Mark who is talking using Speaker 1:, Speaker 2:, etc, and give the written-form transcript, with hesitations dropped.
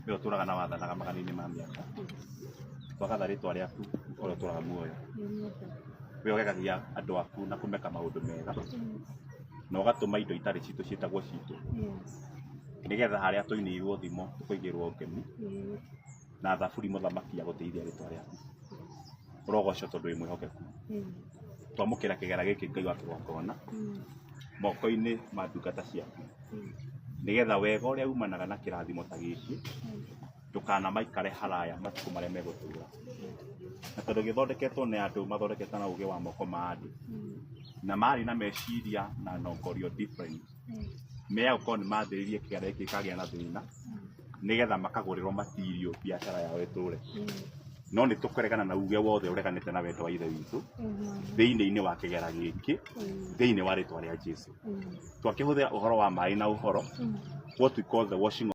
Speaker 1: We ũtũraga na wathanaga magana-inĩ ma mĩaka. Twagatha rĩtwa rĩaku ũrĩa ũtũraga muoyo. We ũgegagia andũ aku na kũmeka maũndũ mega na ũgatũma indo itarĩ citũ ciĩtagwo citũ, nĩgetha harĩa tũinĩirwo thimo tũkoigĩrwo ngemi na thaburi mũthamaki ya gũtĩithia rĩtwa rĩaku. Ũrogocwo tondũ wĩ mwĩhokeku. Twamũkĩra kĩgera gĩkĩ, Ngai wa kĩgongona, moko-inĩ ma ndungata ciaku, nĩgetha wega ũrĩa umanaga na kĩrathimo ta gĩkĩ ndũkanamaikare haraya matukũ marĩa megũtũra. Na tondũ gĩthondeketwo nĩ andũ mathondeketwo na ũgĩ wa moko ma andũ na marĩ na meciria na nongorio different, mea gũkorwo nĩ mathĩrĩrie kĩgera gĩkĩ gĩkagĩa na thĩna nĩgetha makagũrĩrwo matirio biacara yao ĩtũre. No nĩ tũkũregana na uge wothe ũreganĩte na wendo wa Ithe witũ thĩinĩ-inĩ wa kĩgera gĩkĩ, thĩinĩ wa rĩtwa rĩa Jesu. Twakĩhũthĩra ũhoro wa maĩ na ũhoro, what we call the washing.